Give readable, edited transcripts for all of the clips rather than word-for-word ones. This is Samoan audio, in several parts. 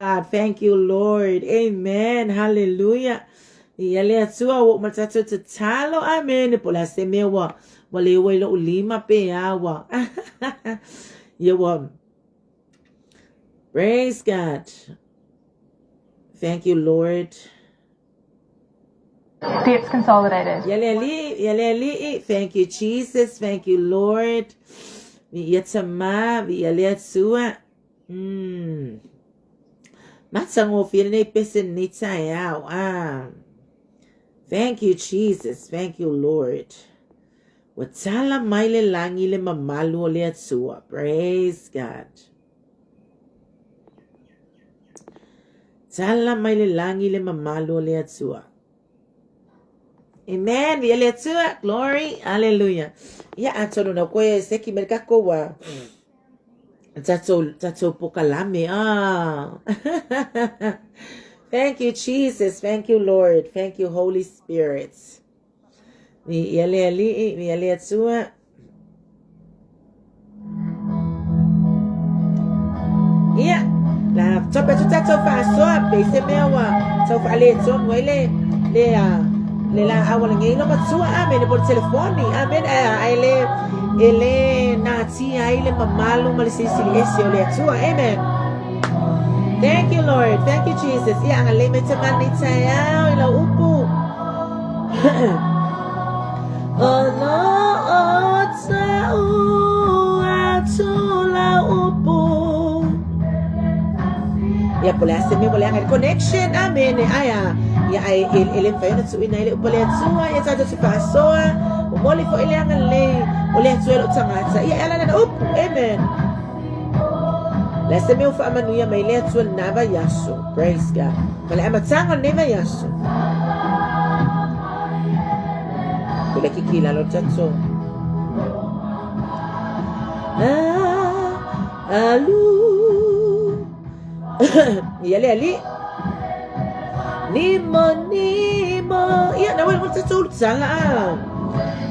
God. Thank you, Lord. Amen. Hallelujah. Ia le Atua ua uma le tatou tatalo. Amen. Po o le a se mea ua ua le ua i lou lima pe a ua. Ia ua. Praise God. Thank you, Lord. Debts consolidated. Ia le Alii, ia le Alii. Thank you, Jesus. Thank you, Lord. Ia tama, ia le Atua. Mm. Matagofie lenei pese lenei taeao. Ah. Thank you, Jesus. Thank you, Lord. Ua tala mai le lagi le mamalu o le Atua. Praise God. Tala mai le lagi le mamalu o le Atua. Amen. Ia le Atua. Glory. Hallelujah. Ia atonu na koe seki me kako wa. Tatou, tatou pokalame. Ah. Thank you, Jesus. Thank you, Lord. Thank you, Holy Spirit. Mi ia le alii, mi ia le Atua. Ia, la tope atu tatou faasoa, pe se mea ua tau faaletonu ai le, le, uh, le laau a le ngei matua, amen, po le telefoni, amen, ai le, e le natia ai le mamalu ma le silisili ese o le Atua, amen. Thank you, Lord. Thank you, Jesus. Ia, agalelei mai tama i taeao i lau upu. O lo o tau atu lau upu. Ia, po o le a se mea ua leaga i le connection. Amene. Aia, ia, ai, e, e le mafai ona tuuina ai le upu a le Atua, ia tatou te faasoa. Momoli foi le agalelei o le Atua i lou tagata. Ia, e ala lana upu. Amen. Le a se mea ua faamanuia mai le Atua lena vaiaso. Praise God. Ma le amataga o lenei vaiaso. O le kiki lalo tatou. Ah, alu. Ia le ali. Nimo, nimo. Ia, na wai o tatou tala. Ah.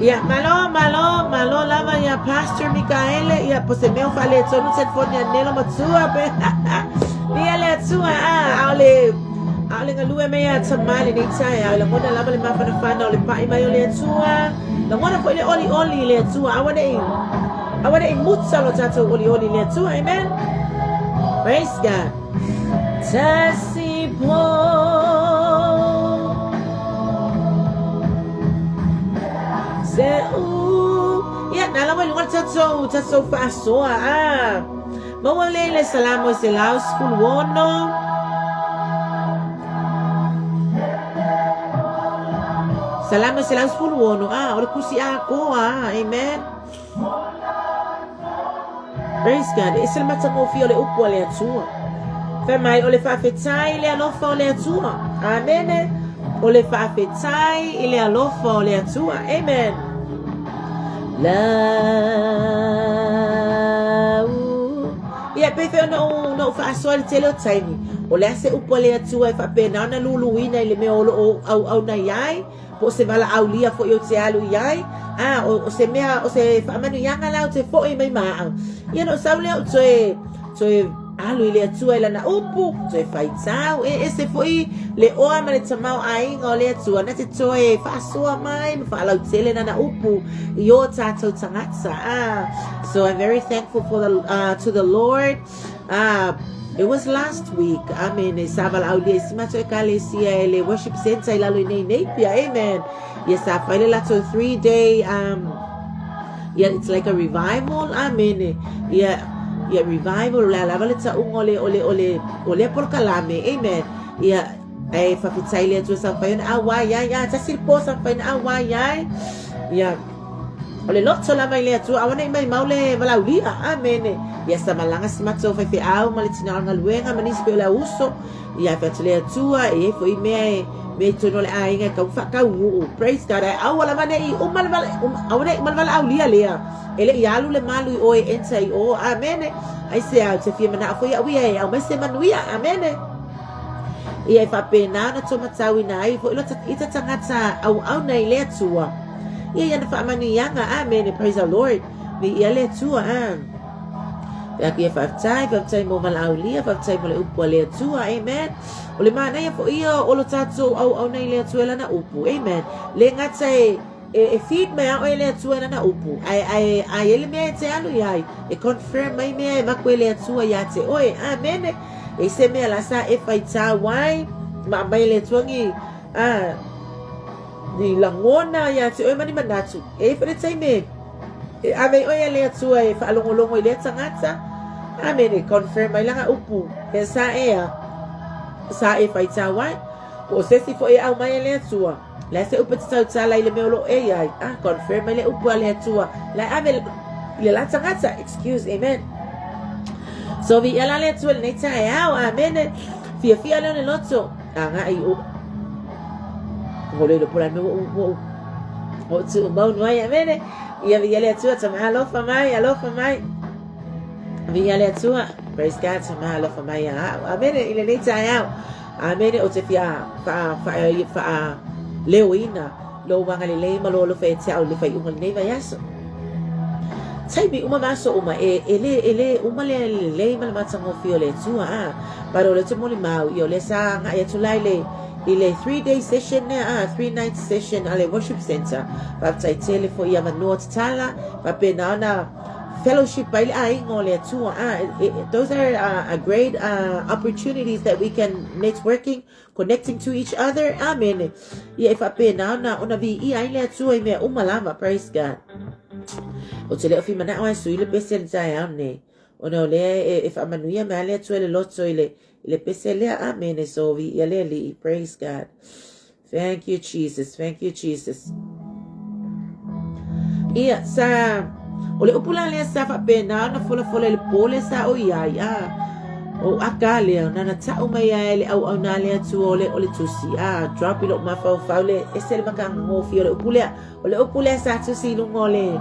Ia, malo, malo, malo lava ia Pastor Mikaele. Ia, po se mea o faaletonu telefoni a Nelo Matua. Pe. Ia le Atua, ah, aole, aole galue mai ia tamā i lenei taeao. Lagona lava le mafanafana o le pai mai o le Atua. Lagona foi le olioli i le Atua. Aua nei, aua nei muta lo tatou olioli i le Atua. Amen. Praise God. Tasi po. Se u. Ia, na lava i luga le tatou, tatou faasoa. Ah. Maua le le Salamo 116. Salamo 116. Ah, o le kusi atoa. Amen. Praise God. E ese le matagofie o le upu a le Atua. Fai mai, o le faafetai i le alofa o le Atua. Amene. O le faafetai i le alofa o le Atua. Amen. La Ia, pei foi ona ou, ona ou faasoa i le tele o taimi. O le a se upu a le Atua e faapena ona luluina i le mea o lo o auauna i ai, po o se valaaulia foi ou te alu i ai, a, o, o se mea, o se faamanuiaga la ou te foi mai ma au. Ia ona ou sau lea ou toe, toe alu i le Atua i lana upu, toe faitau, e ese foi le oa ma le tamaoaiga o le Atua, na te toe faasoa mai ma faalautele lana upu i o tātou tagata. Ah, so I'm very thankful for the, to the Lord. Ah, it was last week. Amen. E sa valaaulia i si matou ekalesia e le worship center i lalo i nei Napier. Amen. Ia sa fai le latou 3 day yeah, it's like a revival. Amen. Ia ia revival o le a lava le tauga o le o le o le o lea polokalame. Amen. Ia e faafetai le Atua sa mafai ona auai ai. Ah, tasi le po sa mafai ona auai ai. Ia O le loto lava i le Atua, aua ne i maimau le valaaulia. Amene. Ia sa malaga si matou faifeau ma le tina o le galuega ma nisi pei o le auuso. Ia fai atu le Atua, e i ai foi mea e mea i totonu o le aiga e tatau ona faataunuu. Praise God. Ae aua lava ne i uma le vala, uma, aua ne i uma le valaaulia lea. E le i alu le malu i o e enter i o. Amene. Aisea, ou te fia manao foi au ia e aumai se manuia. Amene. Ia e faapena ona tou matauina ai foi lo ita tagata auauna i le Atua. Ia i ana faamanuiaga. Amene. Praise the Lord. Viia le Atua. Ah. Fai atu ia faafetai, faafetai mo valaaulia, faafetai mo le upu a le Atua. Amen. O le manaia foi ia o lo tatou auauna i le Atua i lana upu. Amen. Le gata e e, e feed mai a oe le Atua i lana upu, ae, ae, a i ai le mea e te alu i ai, e confirm mai mea e avatu e le Atua ia te oe. Amene. E i se mea la sa e faitau ai, ma aumai e le Atua ni, a, ni lagona ia te oe ma ni manatu. E i ai foi le taimi e, e ave ai oe e le Atua e faalogologo i lea tagata. Amene. Confirm mai lana upu, e sa e a, sa e faitau ai. Po o se isi foi e aumai e le Atua. Le a se upu e te tautala i le mea o lo o e i ai. Ah, confirm mai le upu a le Atua. La e ave i le la tagata. Excuse, amen. So viia la le Atua i lenei taeao. Amene. Fiafia lea o le loto. Agai i o. Ua le iloa po o le a le mea ua ou ua ou tuumaunu ai. Amene. Ia viia le Atua. Tama alofa mai, alofa mai. Viia le Atua. Praise God. Tama alofa mai ia au. Amene. I lenei taeao. Amene, ou te fia faaleoina lou agalelei ma lou alofa ia te au i le faaiuga o lenei vaiaso. Taimi uma ma aso uma, e, e, le, e le uma le lelei ma le matagofie o le Atua, a. But o lea ou te molimau, ia o lea sa agai atu la i le, i le 3 day session lea, a, 3 night session a le worship center. Faafetai tele foi i avanoa tatala, faapena ona fellowship ai le aiga o le Atua. Ah, those are great opportunities that we can networking, connecting to each other. Amen. Ia e faapena ona, ona viia ai le Atua i mea uma lava. Praise God. Ou te le o fia manao e sui le pese i le taeao nei. Ona o lea e, e faamanuia mai le Atua i le loto i le, i le pese lea. Amene. So viia le Alii. Praise God. Thank you Jesus. Thank you Jesus. Ia, sa... O le upu la lea sa faapena ona folafola i le pō lea sa ou i ai, a, o aka lea, na na ta'u mai ai le auauna a le Atua o le, o le tusi, a, drop i lou mafaufau le, ese le matagofie o le upu lea. O le upu lea sa tusi i luga o le,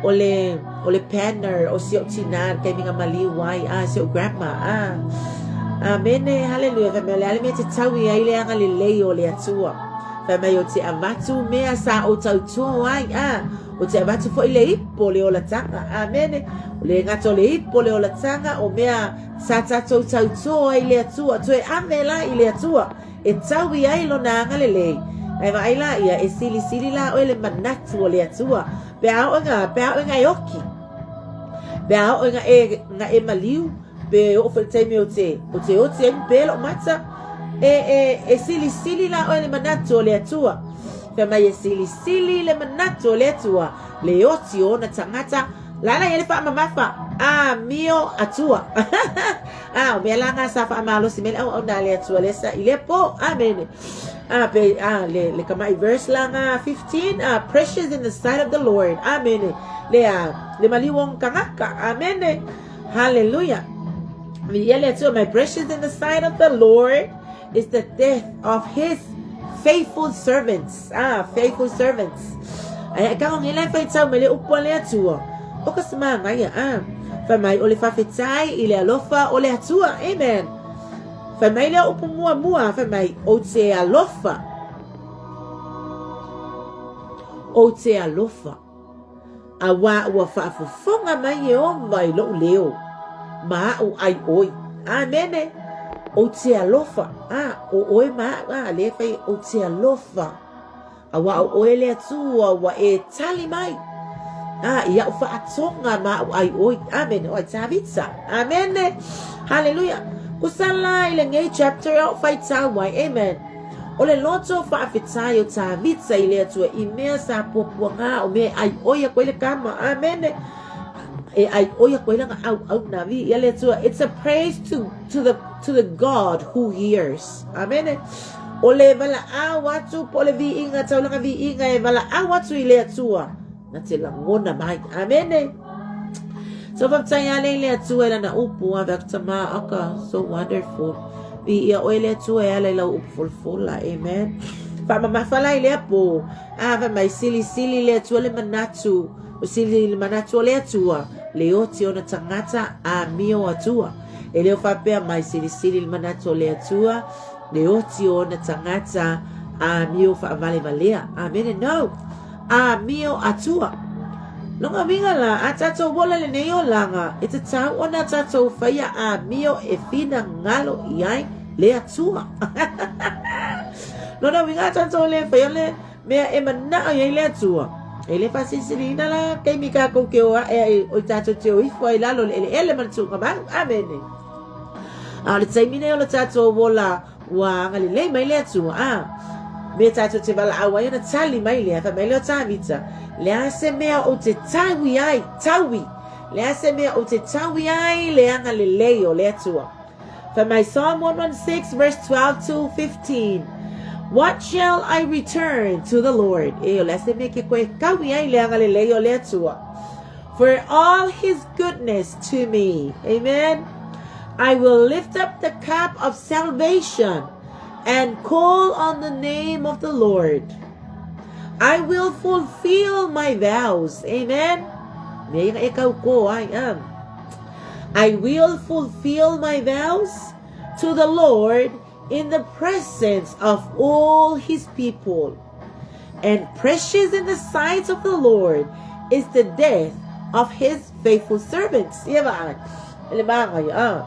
o le, o le banner o si ou tinā i le taimi na maliu ai, a, si ou grandma, a. Amene, haleluia, fai mai o le a le mea e te taui ai le agalelei o le Atua. Fai mai ou te avatu mea sa ou tautō ai, a, ou te avatu foi le ipo o le olataga, amene, o le gata o le ipo o le olataga, o mea sa tatou tautō ai i le Atua, toe ave la i le Atua. E taui ai lona agalelei. Ae vaai la ia, e silisili la oe le manatu o le Atua. Pe a oo ina, pe a oo ina e oki. Pe a oo ina e, ina e maliu, pe oo foi i le taimi ou te, ou te oti ai ma pe lou mata. E, e, e silisili la oe le manatu o le Atua. Fai mai e silisili le manatu o le Atua, le oti o ona tagata, la la i ai le faamamafa, amio Atua. A, o mea la na sa faamalosi mai le auauna a le Atua lea sa i lea pō. Amene. A, pe, a, le, le kamaʻi verse la na 15, a, precious in the sight of the Lord. Amene. Le, a, le maliu o ona tagata. Amene. Hallelujah. Viia le Atua, my precious in the sight of the Lord is the death of his faithful servants. Ah, faithful servants. Ai, ka ngi le faitau mai le upu a le Atua. O ka se manaia, ah. Fai mai o le faafetai i le alofa o le Atua. Amen. Fai mai le upu muamua, fai mai, ou te alofa. Ou te alofa. Auā ua faafofoga mai Ieova i loʻu leo, ma aʻu ʻai ʻoi. Āmene! Ou te alofa, a, ʻo ʻoe ma aʻu, a, lea e fai, ou te alofa. Auā ʻo ʻoe le Atua ua e tali mai, a, i aʻu faatoga ma aʻu ʻai ʻoi. Āmene! ʻO ai Tāvita. Āmene! Haleluia! Kusa la i lenei chapter aʻu faitau ai. Amen. O le loto faafetai o Tāvita i le Atua i mea sa puapuaga o mea e ʻai ʻoi aku ai le kama. Āmene. E ʻai ʻoi aku ai lana ʻauʻauna. Viia le Atua. It's a praise to, to, the, to the God who hears. Āmene. O le valaau atu po o le viiga, taulaga viiga e valaau atu i le Atua. Na te lagona mai. Amene. So faafetai ale i le Atua i lana upu, ave aku tama aka, so wonderful. Viia oe le Atua e ala i lau upu folafola. Amen. Faamamafa la i lea pō. A fai mai silisili le Atua le manatu, o sili le manatu o le Atua, le oti ona tagata amio Atua. E le o faapea mai silisili le manatu o le Atua, le oti o ona tagata amio faavalevalea. Amene. No. Amio Atua. Lona uiga la, a tatou ola lenei olaga, e tatau ona tatou faia amio e finagalo i ai le Atua. Lona uiga a tatou le faia le mea e manao i ai le Atua, e le faasilisiliina la taimi tatou te o ae ai, oi tatou te o ifo ai i lalo o le eleele ma le tuugamau. Amene. A o le taimi nei o le tatou ola Ua agalelei mai le Atua, a mea tatou te valaau ai ona tali mai lea, fai mai lea o Tavita, le a se mea ou te taui ai, taui, le a se mea ou te taui ai le agalelei o le Atua. Fai mai Psalm 116 verse 12 to 15. What shall I return to the Lord? E, o le a se mea ke koe kaui ai le agalelei o le Atua. For all his goodness to me. Amen. I will lift up the cup of salvation and call on the name of the Lord. I will fulfill my vows. Amen. I will fulfill my vows to the Lord in the presence of all his people. And precious in the sight of the Lord is the death of his faithful servants. Ia vaai. Le maga ia.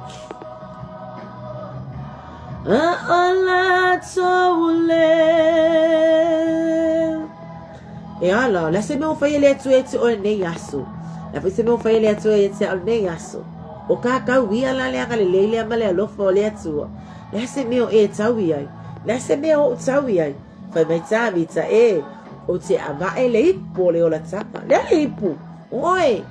E ala, le se mea whai le atu e te oe nei aso. Le fai se mea whai le atu e te oe nei aso. O ka kau ia la le anga le leile ama le alofa o le atua. Le se mea o e tau ai. Le se mea o tau ai. Fai mai Tāvita, e, o te avae le ipu o le olatanga. Le a le ipu? O oe.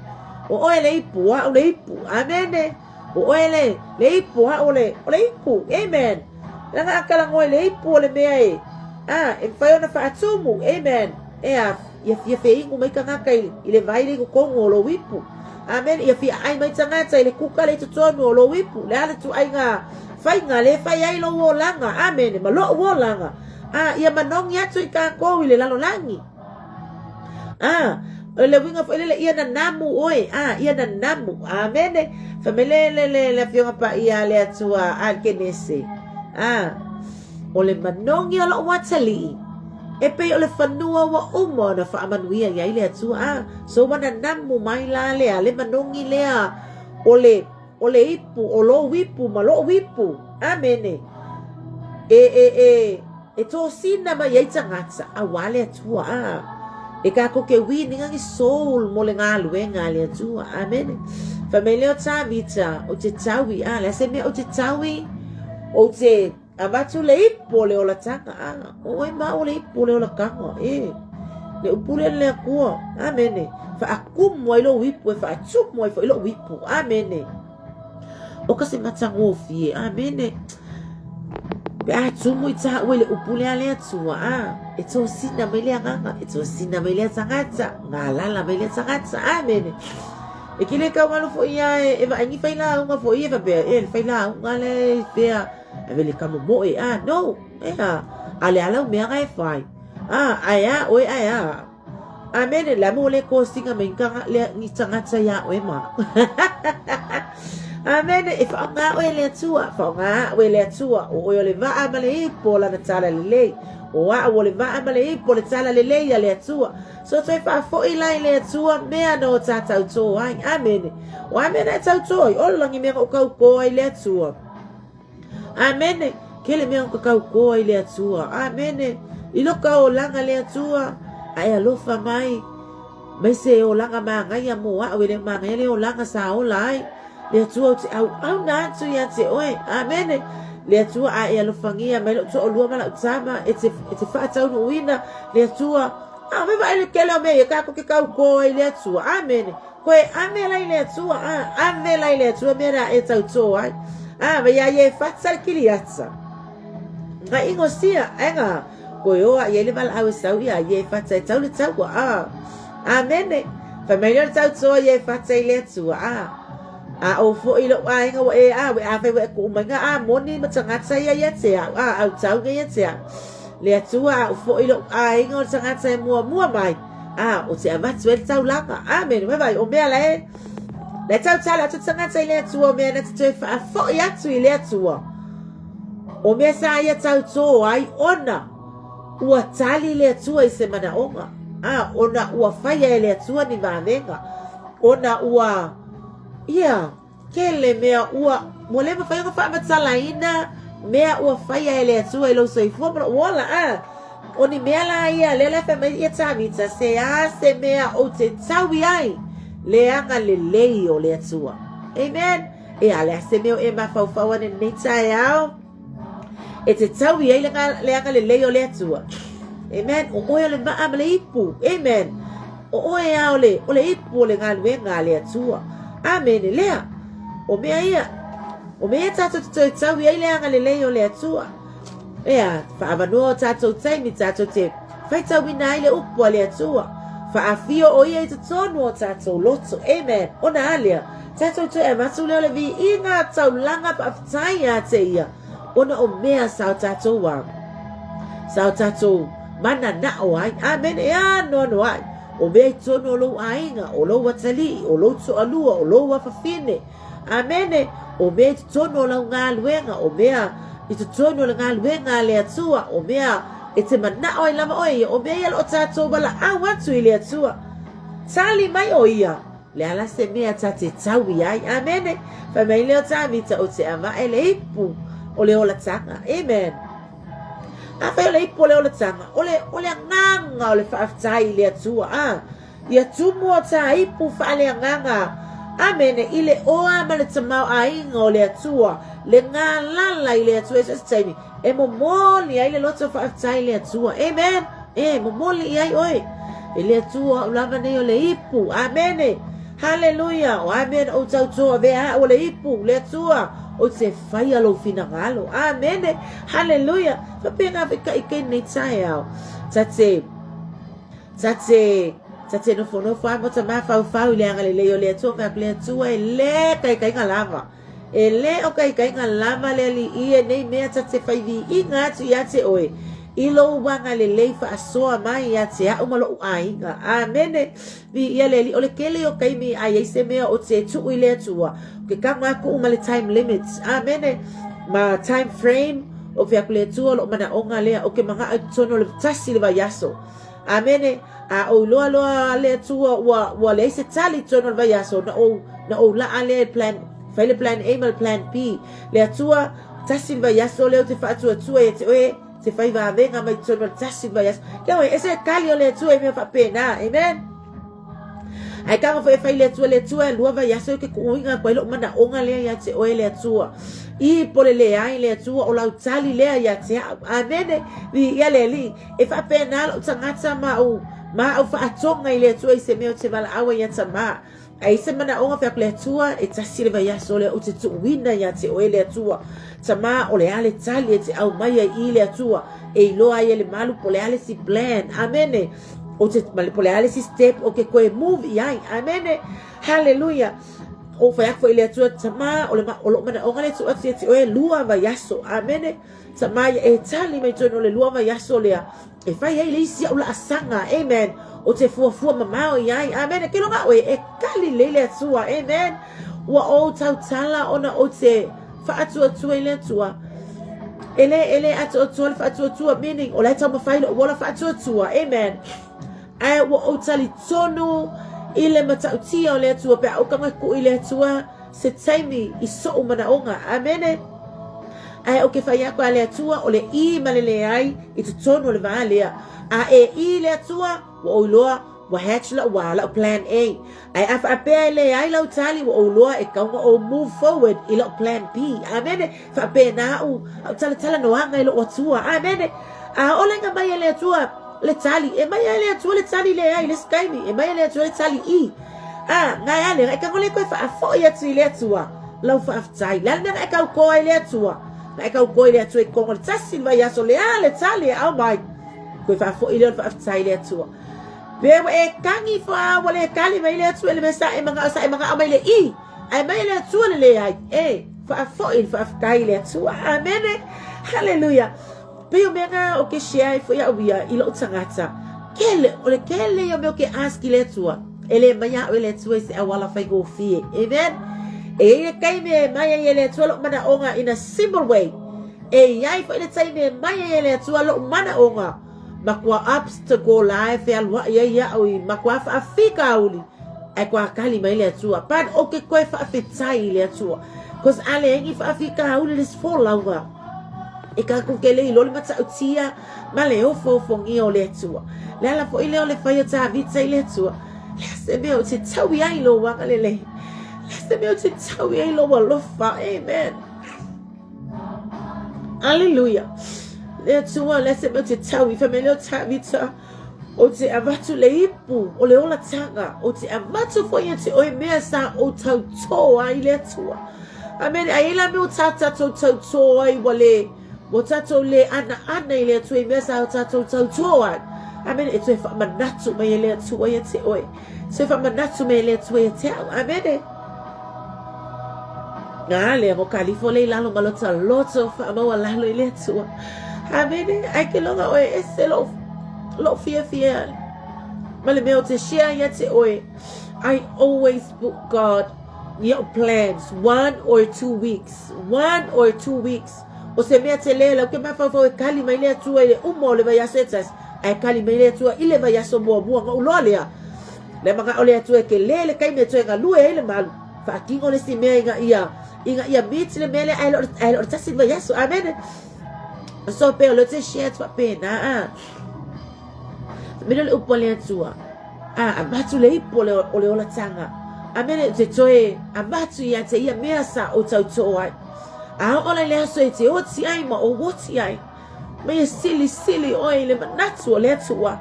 O oe le ipu, o au le ipu. Amene. O oe le, le ipu, o au le, o le ipu. Amen. Langa a kala ngoe le ipu o le mea e. A, e mawhai ona whaatumu. Amen. E a, ia fia wheingu mai tangata i, i le vai le totonu o lou ipu. Amen. Ia fia ai mai tangata i le kuka le totonu o lou ipu. Le a le tuaiga faiga le fai ai lou olaga. Amene. Ma lo'u olaga. A, ia manogi atu i kākou i le lalolagi. A, o le uiga foi lele ia nanamu oe. A, ia nanamu. Amene. Fai mai le, le, le, le Afioga Paia a le Atua a le Kenese. A, o le manogi o lo'u atalii, e pei o le fanua ua uma ona faamanuia i ai le Atua. A, so ua nanamu mai la le a le manogi lea o le o le ipu, o lou ipu ma lo'u ipu. Amene. E, e, e, e tosina mai ai tagata, auā le Atua. A, e kākou ke winning ni soul mo le galuega a le Atua. Amene. Fai mai lea o Tavita, ou te taui, a, le a se mea ou te taui, ou te Avatu le ipu o le olataga, a, o oe ma au o le ipu o le olataga, e, le upu lea le Atua, amene, faakumu ai lou ipu e faatumu ai foi lou ipu, amene. O ka se matagofie, amene. Pe a tumu i tāua i le upu lea le Atua, a, e tosina mai le agaga, e tosina mai lea tagata, galala mai lea tagata, amene. E ke le kau alu foi ia e, e vaai ni failauga foi e faapea, e le failauga le i fea, e vele ka momoe, a, no, e a, a le ala o mea ga e fai, a, ae a oe, ae a. Amene, le a mo le kosiga mai ni le, ni tagata iā oe ma. Amene, e whaonga oe le Atua, whaonga oe le Atua, o oe o le vaa ma le ipo o lana tala lelei, o au o le vaa ma le ipo o le tala lelei a le Atua. So toe faafoi la i le Atua mea na o tātou tō ai. Amene. O a mea na e tautō ai? O le lagi mea na o kaukō ai le Atua. Amene. Kele mea o ka kaukō ai le Atua. Amene. I loka o langa le Atua, a e alofa mai, mai se olaga māgaia mō a'u e le māgaia le olaga sa ola ai. Le Atua ou te auauna atu ia te oe. Amene. Le Atua a e alofagia mai lou to'olua ma la'u tama e te, e te faataunuuina. Le Atua, a me vaai le kele o mea ia kākou ke kaukō ai le Atua. Amene. Koe ame la i le Atua, a, ame la i le Atua mea la e tautō ai. A, vai ia e fata le kiliata. Nga ingo sia, e nga, koe oa i ai le valaau e sau ia ia e fata e tau le taua, a. Amene. Fai mai lea o le tautoa ia e fata i le Atua, a. A ou foi lou aiga ua e a, ua e afai ua e kuu mai nga Amoni ma tagata ia ia te au, a, au tau ia te au. Le Atua a ou foi lou aiga o le tagata e muamua mai, a, o te avatu ai le taulaga. Amene. Vai vai, o mea la e, la e tautala atu tagata i le Atua, o mea na te toe faafoi atu i le Atua. O mea sa ia tautō ai ona ua tali le Atua i se manaoga. A, ona ua faia e le Atua ni vavega, ona ua, ia, Tele mea ua, ua le mafai ona faamatalaina mea ua faia e le Atua i lou soifua ma lou ola, a. O ni mea la ia, lea la e fai mai ia Tavita, se a se mea ou te tau i ai le agalelei o le Atua. Amen. E a le a se mea o e mafaufau ane lenei taeao? E te tau i ai le agalelei o le Atua. Amen. O oe o le maa ma le ipu. Amen. O oe a o le, o le ipu o le galuega a le Atua. Amene. Lea. O mea ia. O mea ia tātou te toe tau i ai le agalelei o le Atua. Ea, whaawanoa o tātou taimi, tātou te whaitauina ai le upu a le Atua. Whaawhio o ia i te tonu o tātou loto. Amen. Ona a lea. Tātou toe avatu lea o le viiga taulaga faafetai ia te ia, ona o mea sa o tātou a, sa o tātou mananao ai. Amene, e anoano ai. O mea i tonu o lou aiga, o lou atalii, o lou toalua, o lou afafine. Amene, o mea i totonu o lau galuega, o mea i totonu o le galuega a le Atua, o mea e te manao ai lava oe ia, o mea ia o lo o tātou valaau atu i le Atua. Tali mai o ia, Le a la se mea ta te tau i ai. Amene. Fai mai lea o Tavita, ou te avae le ipu o le olataga. Amen. Afai o le ipu o le olataga, o le, o le agaga o le faafetai i le Atua. A, ia tumu o tā ipu faaleagaga. Amene. I le oa ma le tamaoaiga o le Atua, le galala i le Atua i so o se taimi, e momoli ai le loto faafetai i le Atua. Amen. E momoli i ai oe. E le Atua au lava nei o le ipu. Amene. Haleluia. O a mea na ou tautō avea au o le ipu, le Atua, ou te faia lou finagalo. Amene. Haleluia. Faapena foi i kenei taeao. Ta te, ta te, ta te nofonofo a ma ta mafaufau i le agalelei o le Atua, fai atu le Atua e le taitaiga lava. E le o kaikainga lava le alii e nei mea ta te fai viiga atu ia te oe, i lou agalelei faasoa mai ia te a'u ma lo'u aiga. Amene. Viia le Alii. O le kele o taimi a iai se mea o te tuu i le Atua, o ke kago aku ma le time limit. Amene. Ma time frame, o fai atu le Atua, o lo'u manaoga lea, o ke mana'o i totonu o le tasi le vaiaso. Amene. A ou iloa loa le Atua ua, ua leai se tali i totonu o le vaiaso, na ou, na ou laa lea i plan, fai le plan A ma le plan B. Le Atua, tasi le vaiaso lea ou te faatuatua ia te oe, te fai vavega mai totonu o le tasi le vaiaso. Kia oe, ese le tali o le Atua i mea faapena. Amen. Ae kaga foi e fai le Atua, le Atua e lua vaiaso i ke kuuiga atu ai lo'u manaoga lea ia te oe le Atua. I po le leai le Atua o lau tali lea ia te a'u. Amene. Viia le Alii. E faapena lo'u tagata ma au ma au faatoga i le Atua i se mea ou te valaau ai ia Tamā. A i se manaoga fai atu le Atua, e tasi le vaiaso lea ou te tuuina ia te oe le Atua. Tamā, o le a le tali e te aumai ai i le Atua, e iloa ai e le malu po o le a le isi plan. Amene. Ou te, po o le a le isi step ou ke toe move i ai. Amene. Haleluia. Ou fai atu foi i le Atua, Tamā, o le, o lo'u manaoga lea e tuu atu ia te oe, lua vaiaso. Amene. Tamā ia e tali mai totonu o le lua vaiaso lea, e fai ai le isi au laasaga, amen, o te fuafua mamao i ai, amen. Ke loga oe, e kali lei le Atua, amen. Ua ou tautala ona ou te faatuatua i le Atua. E le, e le atoatoa le faatuatua, meaning, o la e taumafai lo'u ola faatuatua, amen. Ae ua ou talitonu i le matautia o le Atua, pe a ou tago e kuʻu i le Atua, se taimi i soʻu manaoga. Amene. Ae ou ke fai aku a le Atua, o le ʻī ma le leai i totonu o le vā lea. A e ʻī le Atua, ua ou iloa, ua hatch lau wā, lau plan A. Ae a faapea e leai lau tali, ua ou iloa e tatau ona ou move forward i lau plan B. Amene. Faapena a'u, a'u talatalanoaga i lo'u Atua. Amene. A oo laina mai e le Atua le tali, e mai lava e le Atua le tali leai i le isi taimi, e mai e le Atua le tali ʻī. A, gae a le, e tago le toe faafoi atu i le Atua lau faafetai. Le a le mea na e tautō ai i le Atua? Na e tautō i le Atua i totonu o le tasi le vaiaso, le a le tali e aumai? Toe faafoi lea o le faafetai i le Atua. Pe ua e tagi ifo a ua le tali mai le Atua i le mea sa e manao, sa e manao mai le ʻī, ae mai e le Atua le leai, e faafoi le faafetai i le Atua. Amene. Haleluia. Pei o mea na ou te share ai foi a'u ia i lo'u tagata. Kele, o le kele ia o mea ou te ask i le Atua. E le mai a'u e le Atua i se auala faigofie. Amen. E i ai le taimi e mai ai e le Atua lo'u manaoga in a simple way. E i ai foi le taimi e mai ai e le Atua lo'u manaoga. Matua obstacle la e fealuai ai au i matua faafitauli ae toa tali mai le Atua. But ou te toe faafetai i le Atua. Cause a leai ni faafitauli le folauga e tatou te le iloa le matautia ma le ofoofogia o le Atua. Le ala foi lea o le fai o Tavita i le Atua. Le a se mea ou te taui ai i lou agalelei. Le a se mea ou te taui ai i lou alofa. Amen. Aleluia. Le Atua, le a se mea ou te taui. Fai mai lea o Tavita, ou te avatu le ipu o le olataga, ou te avatu foi ia te oe mea sa ou tautō ai i le Atua. Amene. A i ai la mea o tā tātou tautō ai ua le, ua tātou le anaana i le Atua i mea sa o tātou tautō ai. Amene. E toe whaamanatu mai e le Atua ia te oe. Toe whaamanatu mai e le Atua ia te au. Amene. Nā lea mo kalifo le i lalo ma lota loto whaamaualalo i le Atua. Amene. Ai ke loga oe ese lou, lou fiafia ma le mea o te share ia te oe. I always put God your plans 1 or 2 weeks. 1 or 2 weeks. O se mea te lē lau ke mafaufau e kali mai le Atua i le uma o le vaiaso e tasi, ae kali mai le Atua i le vaiaso muamua ona ou loa lea. Le manao le Atua e telē le taimi e toe galue ai le malu, faatino le isi mea ina ia ina ia meet le mea lea ae le o le tasi le vaiaso. Amene. So pei o lea ou te share atu faapena a. Mea le upu a le Atua. A avatu le ipu o le, o le olataga. Amene, te toe avatu ia te ia mea sa ou tautoo ai. A oo la i le aso e te oti ai ma ou oti ai, ma ia silisili oe i le manatu o le Atua.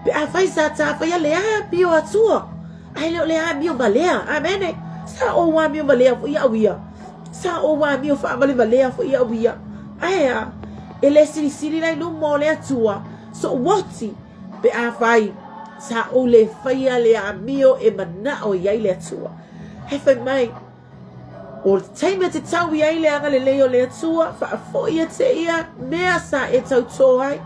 Pe afai sa tafaia le amio Atua, ae le o le amio valea. Amene. Sa ou amio valea foi au ia. Sa ou amio faavalevalea foi au ia. Ae a, e le silisili la i luma o le Atua, so'u oti, pe afai sa ou le faia le amio e manao i ai le Atua. He fai mai, o le taimi e te taui ai le agalelei o le Atua, faafoi ia te ia mea sa e tautō ai.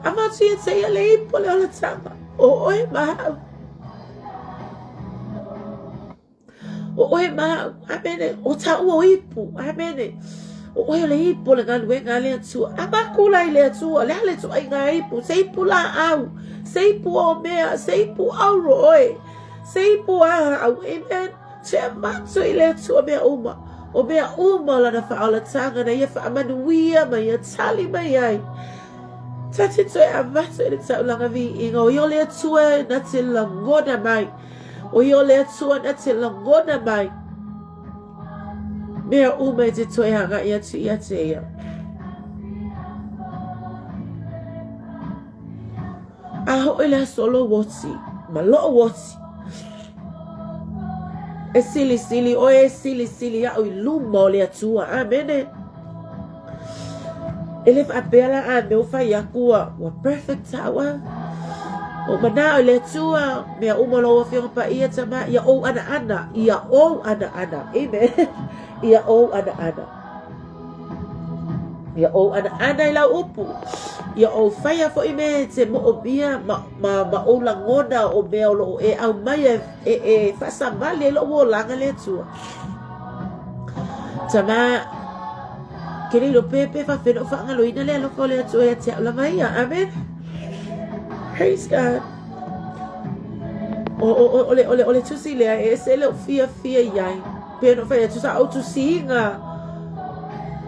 Avatu ia te ia le ipu o le olataga, o oe ma au. O oe ma au, amene, o tāua o ipu, amene. O oe o le ipu o le galuega a le Atua. Avatu la i le Atua, le a le ituaiga ipu, se ipu laau, se ipu o mea, se ipu auro oe, se ipu a au, amen. Te avatu i le Atua mea uma, o mea uma o lana faaolataga na ia faamanuia ma ia tali mai ai. Ta te toe avatu i le taulaga viiga, o ia o le Atua na te lagona mai. O ia o le Atua na te lagona mai. Mea uma e te toe agai atu ia te ia. A hoʻi le aso o lou oti, ma loʻu oti. E silisili ʻoe, e silisili aʻu i luma o le Atua. Amene. E le faapea la a mea ua fai aku ua, ua perfect au a. O manao i le Atua, mea uma lou Afioga Paia Tama, ia ou anaana, ia ou anaana. Amen. Ia ou anaana. Ia ou anaana i lau upu. Ia ou faia foi mea e te moomia ma, ma, ma ou lagona o mea o loo e aumai e, e, e faasavali ai lou olaga le Atua. Tama, ke le iloa pe, pe faapefea ona ou faagaloina le alofa o le Atua ia te au lava ia. Amen. Praise God. O, o, o, o, le, o, le, o le tusi lea, e ese lou fiafia i ai. Pei ona ou fai atu, sa ou tusiina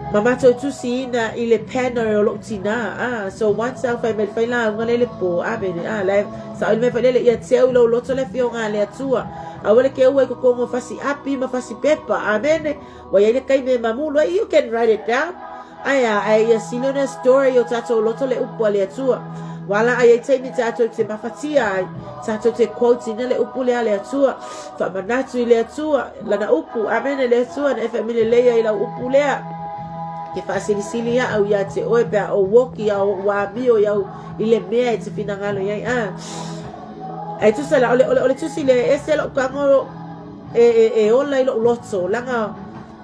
ma matou tusiina i le panel o lou tinā. Ah, so once au fai mai le fai lauga lea i le pō, amene, ah, la e, sa o le mea foi lele, ia teu i lou loto le afioga a le Atua. Aua le keua i totonu o fasi api ma fasi pepa. Amene. Ua i ai le taimi e mamulu ai, you can write it down. Ae a, ae ia sili ona store i o tātou loto le upu a le Atua. Wā la ai ai taimi tātou te mafatia ai, tātou te quote ina le upu lea a le Atua, whaamanatu i le Atua, lana upu, amene le Atua, na e whaamile leia i lau upu lea. Ke whaasilisili ia au ia te oe pe a o woki a o uamio i au i le mea e te whinangalo i ai. Ah. Ai tusa la, ole, ole, ole tusi le ese lou tago e, e, e ola i lou loto, langa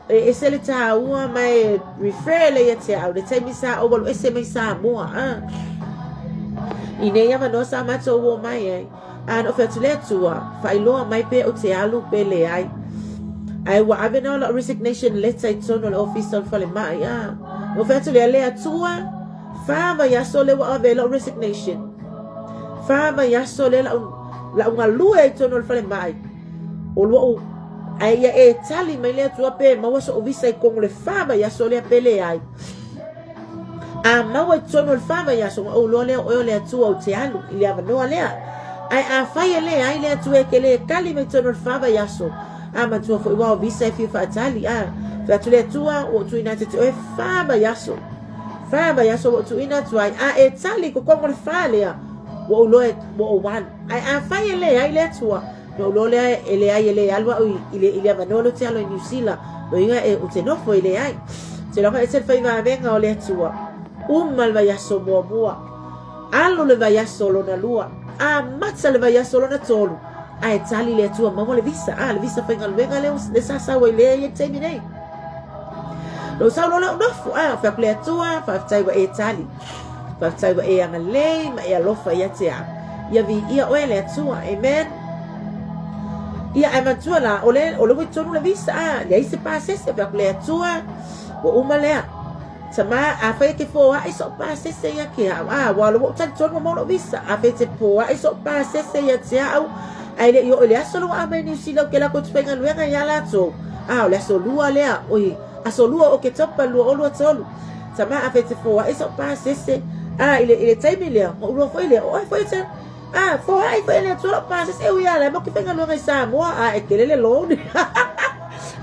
E ese le tāua ma e refer lea ia te au, le taimi sa ou alu ese mai Samoa, a. I nei avanoa sa matou o mai ai, a na ou fai atu le Atua, faailoa mai pe ou te alu pe leai. Ae ua ave na o lau resignation letter i totonu o le ofisa o le falemai, a. Na ou fai atu lea, le Atua, Fa vaiaso lea ua ave ai la'u resignation. Fa vaiaso lea la'u la'u galue ai totonu o le falemai. O lo'u ae ia e tali mai le Atua pe maua so'u visa i totonu o le fa vaiaso lea pe leai. A maua i totonu o le fa vaiaso ona ou iloa lea o oe o le Atua ou te alu i le avanoa lea. Ae afai e leai le Atua e te le tali mai totonu o le fa vaiaso, a manatua foi ua o visa e fia faatali, a fai atu le Atua ua ou tuuina atu ia te oe fa vaiaso. Fa vaiaso ua ou tuuina atu ai, a e tali i totonu o le fa lea, ua ou iloa ua ou alu. Ae afai e leai le Atua, ona ou iloa lea e leai e le alu au i le, i le avanoa lea ou te alu ai i Niu Sila, lona uiga e, ou te nofo e leai. Ou te iloa ese le faivavega o le Atua. Uma le vaiaso muamua, alu le vaiaso lona lua, amata le vaiaso lona tolu, ae tali le Atua maua le visa, a, le visa faigaluega lea, lea sa sau ai lea i le taimi nei. Lou sau loa lea ou nofo, a, fai atu le Atua, faafetai ua e tali. Faafetai ua e agalelei ma e alofa ia te au. Ia viia oe le Atua. Amen. Ia, ae manatua la, o le, o le ua i totonu le visa, a, leai se pasese, fai atu le Atua, ua uma lea. Tama, afai e te foai so'u pasese ia te a'u, a, ua ua ou talitonu ua maua lo'u visa, afai e te foai so'u pasese ia te a'u, ae le i oo i le aso lea ua aumai Niu Sila ou te lako atu faigaluega iā latou, a, o le aso lua lea, oi, aso lua o Oketopa 2023. Tama, afai e te foai so'u pasese, a, i le, i le taimi lea, ona ou iloa foi lea, o oe foi e te, A, foai foi e le Atua lou pasese, e ui lava o la e matou te faigaluega i Samoa, a e tele le loan.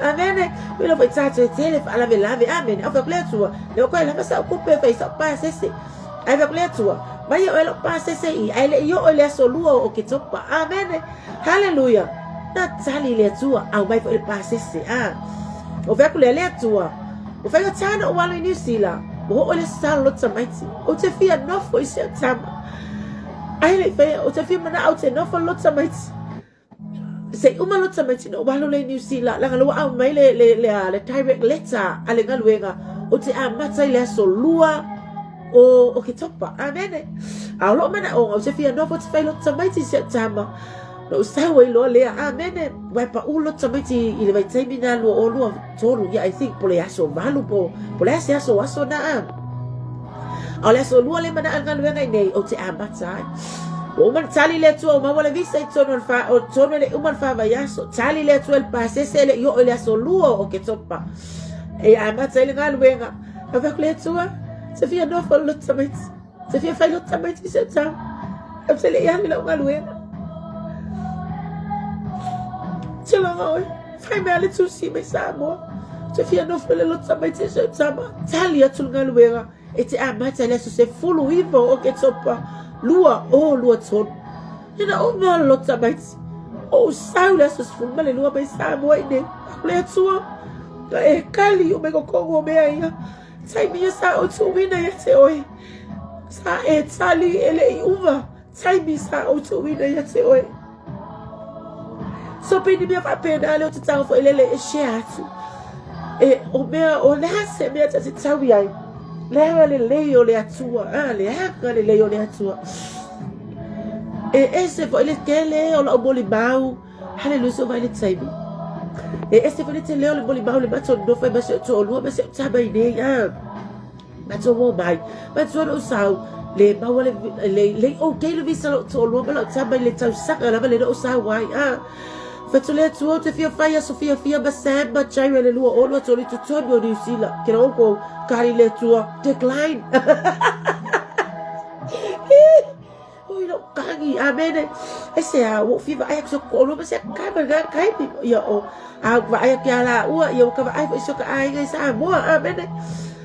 Amene. Ui lava foi tatou e tele faalavelave. Amene. Au fai atu le Atua, lea ua toe lava sau tupe e fai ai sau pasese. Ae fai atu le Atua, mai e oe lou pasese i, ae le i oo i le aso lua o Oketopa. Amene. Haleluia. Na tali le Atua, aumai foi le pasese. A. Ou fai atu lea, le Atua, ua faigata ona ou alu i Niu Sila, ua oo i le aso Sa lou loto tamaiti. Ou te fia nofo i si au tama. Ai le i faia, ou te fia manao ou te nofo le loto tamaiti. Se i uma loto tamaiti ona ou alu lea i Niu Sila, leaga lea ua aumai le, le, le, le direct letter a le galuega, ou te amata i le aso lua o Oketopa. Amene. A o lou manaoga, ou te fia nofo ou te fai loto tamaiti i si au tama. Na ou sau ai loa lea, amene, ua e paʻu loto tamaiti i le vaitaimi na 2023, yeah, I think po le aso valu po, po le a se aso aso na a. A o le aso lua le manaʻo i le galuega i nei, ou te amata ai. Ua uma ona tali le Atua, ua maua le visa i totonu o le fa, o totonu e le i uma le fa vaiaso. Tali le Atua i le pasese e le i oo i le aso lua o Oketopa. E amata ai le galuega. Ae fai atu le Atua, te fia nofo le loto tamaiti. Te fia fai loto tamaiti i si au tama. Ou te le i alu i lau galuega. Te loga oe. Fai mai le tusi mai Samoa. Te fia nofo i le loto tamaiti i si au tama. Tali atu le galuega e te amata i le aso 19 o Oketopa 2023. Ina uma le loto tamaiti. Ou sau le aso 12 mai Samoa i nei. Aku le Atua. Na e kali uma i totonu o mea ia. Taimi ia sa ou tuuina ia te oe. Sa e tali e le i uma. Taimi sa ou tuuina ia te oe. So pei ni mea faapena lea ou te tago foi lele e share atu. E, o mea, o le a se mea ta te tau i ai. Le agalelei o le Atua, a, le agalelei o le Atua. E ese foi le tele o lau molimau, Haleluia, se i ou vaai i le taimi. E ese foi le tele o le molimau le matou nonofo ai ma si ou toalua ma si ou tama i nei, a. Matou o mai, manatua na ou sau, le maua le, le, le okay le visa lou toalua ma lau tama i le tausaga lava lea na ou sau ai, a. Fai atu le Atua ou te fia fai aso fiafia ma Sam ma Jaira le 2023 i totonu o Niu Sila. Ke la oukou, kali le Atua, decline. Oi lou kagi, amene. E se a, ua ou fia vaai atu i si ou toalua ma si aka tama i lena taimi. Ia o, a ou vaai atu ia laua, ia ua ka vaai foi i si o ta aiga i Samoa, amene.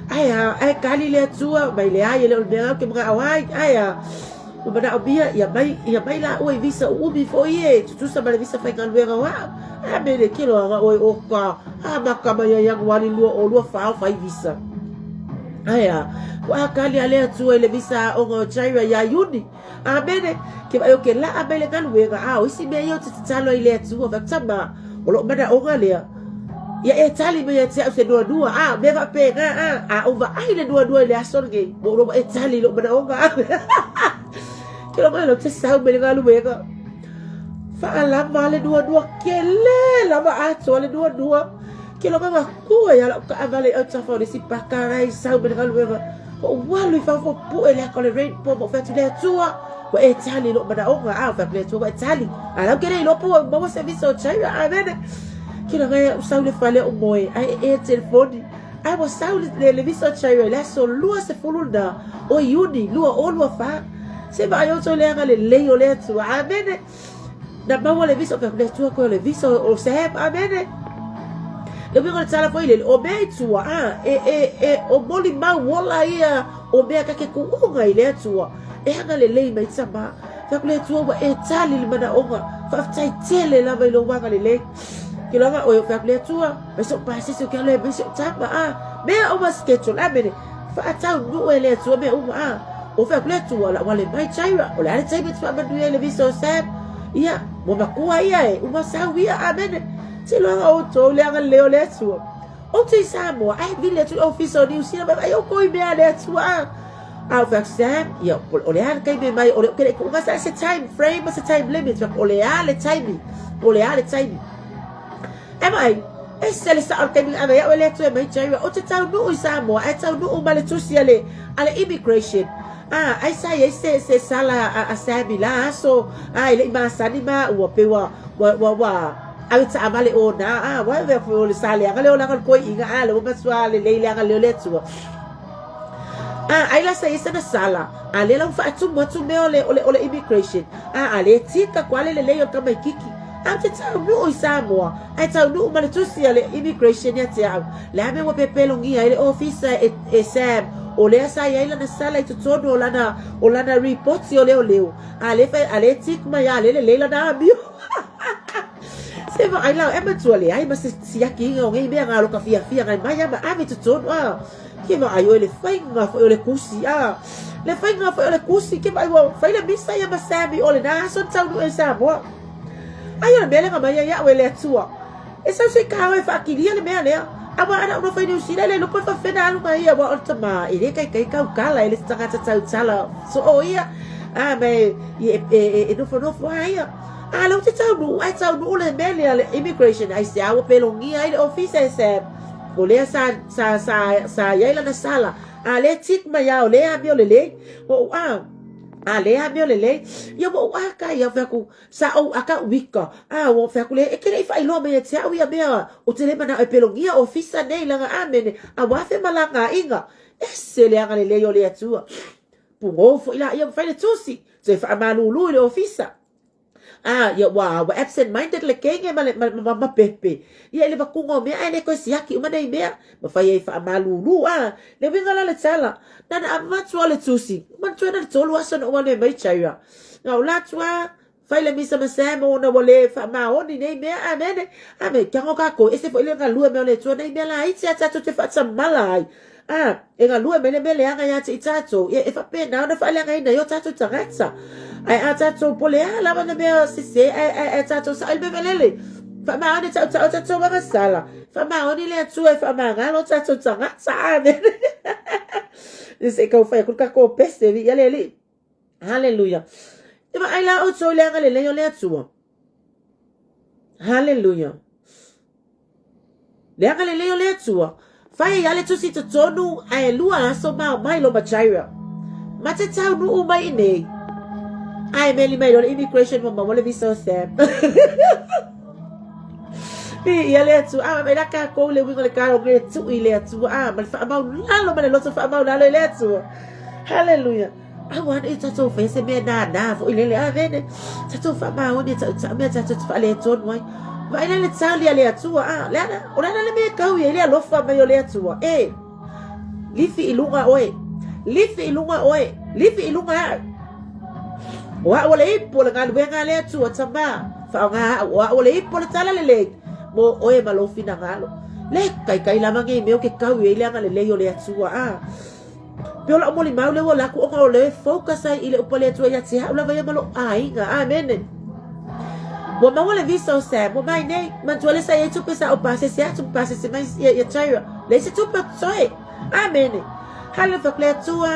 Ae a, ae kali le Atua, mai leai e le o le mea lena ou te manao ai, ae a, ua manaomia ia mai, ia mai laua i visa uumi foi e tutusa ma le visa faigaluega o a'u. Amene, ke loaga ʻoe o ka amata mai ia Ianuali 2024 o fai visa. Ae a, ua kali a le Atua i le visa aoga o Jaira iā Iuni. Amene, ke vaai o ke laʻa mai le galuega, a o isi mea ia ou te tatalo ai i le Atua, fai atu, Tama, o lo'u manaʻoga lea, ia e tali mai ia te a'u se nuanua, a, mea faapena, a, a ou vaai i le nuanua i le aso lenei, ua ou iloa ua e tali i lo'u manaʻoga. Ke loa mai ou te sau mai le galuega, faalama le nuanua, kele lava atoa le nuanua. Ke loa mai ua tu ai lava lau taavale i autafa o le isi paka la e sau mai le galuega. Ou alu i fafo pue le aka o le rainbow ma ou fai atu le Atua, ua e tali i lou manaoga, a, ou fai atu le Atua ua e tali. A la ou te le iloa po ua maua se visa o China, amene. Tulaga e ou sau i le fale ou moe, ae ee le telefoni. Ae ua sau le, le, le visa o China i le aso 20 lena o Iuni 2024. Se vaai outou i le agalelei o le Atua, amene. Na maua le visa, o le Atua koe o le visa o Sam, amene. Le uiga o le tala foi lele, o mea i tua, a, e, e, e, o molimau ola ia o mea ta te tuuga i le Atua, e agalelei mai tama. Fai atu le Atua ua e tali le manaoga, faafetai tele lava i lou agalelei. Ke loa oe o fai atu le Atua, mai so'u pasese ou te alu e aumai si o'u tama, a, mea uma schedule, amene. Faataunuu e le Atua mea uma, a. Ua fai atu le Atua, o le a ou ale mai Jaira, o le a le taimi e te faamanuia ai i le visa o Sam? Ia, ua matua ia e, uma sau ia, amene. Seiloga outou le agalelei o le Atua. Ou te i Samoa, ae vili atu i ofisa o Niu Sila, vaai outou i mea a le Atua, a. A ou fai atu, Sam, ia, o le a le taimi e mai, o le, ou te le i tuuga sa se time frame ma se time limit, o le a le taimi, o le a le taimi. E vaai, ese le sao o le taimi na ave ai au e le Atua e aumai Jaira, ou te taunuu i Samoa, ae taunuu ma le tusi a le, a le immigration. A, ai sa i ai se, se sala a, a Sam i la aso, a, e le i masani maua, pei ua, ua, ua, ua ave taavale ona, a, ua ave o le sa leaga lea o le aga o le toeaina, a, lea ua matua lelei le agalelei o le Atua. A, ai la sa i ai sana sala, a lea la ua faatumu atu mea o le, o le, o le immigration, a, a le tika koa le lelei o le tamaititi. A ou te taunuu i Samoa, ae taunuu ma le tusi a le immigration ia te au, le a mea ua pepelogia ai le ofisa e, e Sam, o lea sa i ai lana sala i totonu o lana, o lana ripoti o leoleo, a lea fai, a lea tick mai a lea lelei lana amio. Se vaai la, e matua leai ma se siakiina o nei mea ngā loka fiafia ngai mai a ma ave i totonu, a. Ke vaai oe le faiga foi o le kusi, a. Le faiga foi o le kusi, ke vaai ua fai le misa ia ma Sammy o lena aso na taunuu ai i Samoa. Ai o le mea lea na mai ai au e le Atua. E sau se i ka oe e faakilia le mea lea. Aua ana ou nofo i Niu Sila e le iloa po e faafefea alu mai ia aua o le tama e le taitai tautala e le se tagata tautala soo ia. A ma e, e, e, e, e nofonofo lava ia. A lea ou te taunuu, ae taunuu le mea lea le immigration aisea ua pelogia ai le ofisa e Sam. O lea sa, sa, sa, sa i ai lana sala. A lea tick mai a o lea amio lelei. Ua ou a, a lea amio lelei. Ia ua ou a kai ia fai atu, sa ou a ka uika. A ua fai atu le, e te le i faailoa mai ia te au ia mea ou te le manao e pelogia ofisa nei lana amene. A ua afe malagaaiga. Ese le agalelei o le Atua. Pugou foi laia ma fai le tusi. Toe faamalulu i le ofisa. A, ia ua, ua absent minded le kenge ma le, ma, ma, ma pepe. Ia i le vakuga o mea, ae le toe siaki uma nei mea. Ma fai ai faamalulu, a, le uiga la le tala. Na na avatu lava le tusi, manatua na le tolu aso na ou alu ai mai Jaira. Na ou la atu lava, fai le misa ma Sam ona ua le faamaoni nei mea, amene. Amene, kia ngo kākou, ese foi le galue mai o le Atua nei mea laiti a tatou te faatamala ai. A, e galue mai le mea leaga ia te i tatou, ia e faapena ona faaleagaina ai o tatou tagata. Ae a tatou po o le a lava na mea sese, ae, ae, ae tatou sao i le mea lele. Faamaoni tautau o tatou agasala, faamaoni le Atua e faamagalo o tatou tagata. Amene. Se i tau fai atu le tatou pese, viia le Alii. Haleluia. E vaai la outou i le agalelei o le Atua. Haleluia. Le agalelei o le Atua. Fai ai le tusi totonu ae lua aso ma ao mai lo Majaira. Ma te taunuu mai i nei. Ae meli mai lo le immigration ua maua le visa o Sam. Viia le Atua. A mai la kākou le uiga o le kalo le tui i le Atua. A ma le faamaulalo ma le loto faamaulalo i le Atua. Haleluia. Aua ne i tatou faia se mea nānā foi lele, amene. Tatou faamaoni e taʻutaʻu mea tatou te faaletonu ai. Vaai la le tali a le Atua, a, le ana, o le ana le mea e kau i ai le alofa mai o le Atua. E, lifi i luga oe, lifi i luga oe, lifi i luga au. O au o le ipu o le galuega a le Atua, tamā, faaaoga au, o au o le ipu o le talalelei, mo oe ma lou finagalo. Le kaikai lava nei mea o ke kau i ai le agalelei o le Atua, a. Pe o la'u molimau lea ua laku ona o lea e focus ai i le upu a le Atua ia te a'u lava ia ma lo'u aiga. Amene. Ua maua le visa o Sam, ua mai nei, manatua lea sa i ai tupe sa ou pasese atu ma pasese mai ia, ia Tyra. Leai se tupe o totoe. Amene. Hale fai atu le Atua,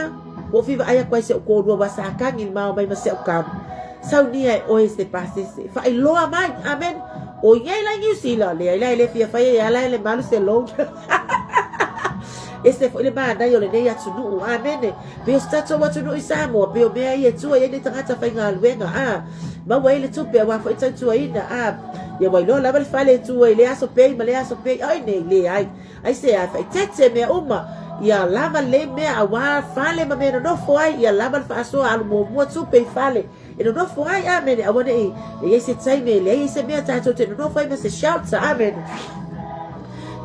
ua ou fia vaai atu ai i si o'u toalua ua sa tagi le mao mai ma si a'u tama. Saunia e oe se pasese. Faailoa mai. Amene. O i nei la i Niu Sila, leai la e le fia faia ia ala e le malu se loan. Ese foi le manaia o lenei atunuu. Amene. Pei o se tatou atunuu i Samoa, pei o mea ia e tua i ai nei tagata faigaluega. A, maua ai le tupe aua foi tautuaina. A, ia ua iloa lava le fale e tu ai i lea aso pei ma lea aso pei. Ai nei, leai. Aisea, faaeteete mea uma, ia lava lelei mea aua fale ma mea e nonofo ai, ia lava le faasoa alu muamua tupe i fale e nonofo ai. Amene. Aua ne i i ai se taimi e leai ai se mea tatou te nonofo ai ma se shelter. Amene.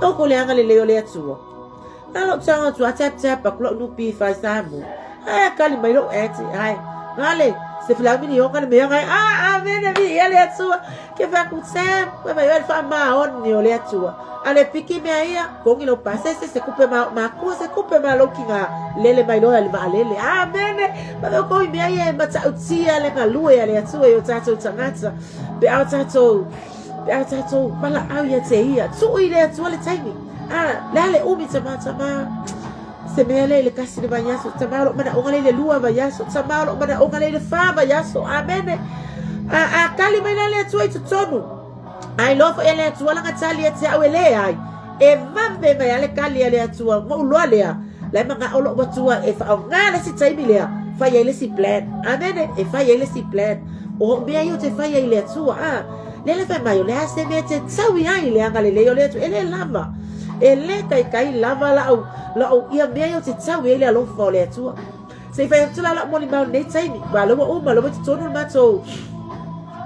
Noko le agalelei o le Atua. Na lou tago atu a tap tap aku lau nupi i Samoa. Ai a kali mai lou ati. Ai. Ngale, se filau miliona le mea ngai. Ah, amene vi ia le Atua. Ke fai aku Sam, koe mai oe le faamaoni o le Atua. A le piki mea ia, kongi lou pasese, se kupe ma makua, se kupe ma lou kiga lele mai loa i le vaalele. Amene! Ma mea kou i mea ia e matautia le galue a le Atua i o tatou tagata. Pe a o tatou, pe a o tatou valaau ia te ia. Tuu i le Atua le taimi. A, le a le umi tama, tama. Se mea lea i le kasi le vaiaso, tama o lou manaoga lea i le lua vaiaso, tama o lou manaoga lea i le fa vaiaso. Amene. A, a kali mai la le Atua i totonu. A iloa foi e le Atua lana tali ia te au e leai. E vave mai a le kali a le Atua, ona ou iloa lea, la e manao lou Atua e faaaoga le isi taimi lea, fai ai le isi plan. Amene. E fai ai le isi plan. O mea ia ou te fai ai i le Atua. A, lea le fai mai, o le a se mea e te taui ai i le agalelei o le Atua? E le lava. E le taitai lava lau, lau, ia mea ia ou te tau i ai le alofa o le Atua. Se i fai atu la lau molimau i lenei taimi, aua o lea ua uma, o lea ua i totonu le matou,